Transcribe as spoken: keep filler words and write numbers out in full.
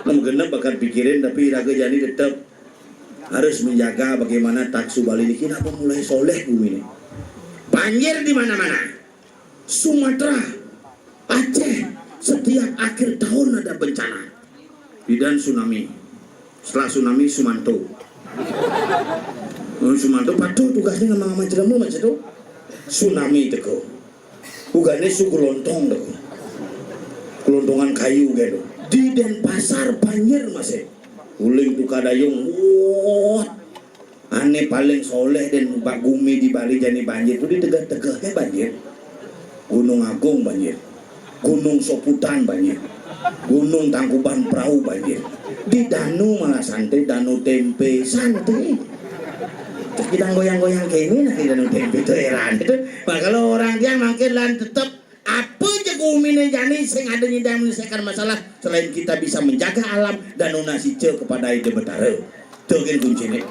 Genep bakal pikirin, tapi raga jani tetep harus menjaga bagaimana taksu Bali niki napa mulai soleh gumine. Banjir di mana-mana. Sumatera, Aceh, setiap akhir tahun ada bencana. Didan tsunami. Setelah tsunami, Sumanto. Oh, Sumanto patuh tugasnya ngama-ngama jelema mah itu. Tsunami teko. Bukannya su gelontong teko. Gelontongan kayu gitu. Di Denpasar banjir masih. Uling tuh kadayung. Wah. Ane paling soleh dan bak gumi di Bali jani banjir tuh di tegeh-tegehnya banjir. Gunung Agung banjir. Gunung Soputan banjir. Gunung Tangkuban Perahu banjir. Di Danu malah santai, Danu Tempe santai. Terus kita goyang-goyang kayak ini, nah, di Danu Tempe itu heran itu. Nah, kalau orang dia makin lan tetap apa aja gumine jani sing ada nyidang menyelesaikan masalah, selain kita bisa menjaga alam dan nunasice kepada Ida Betara. Itu kan kuncinya.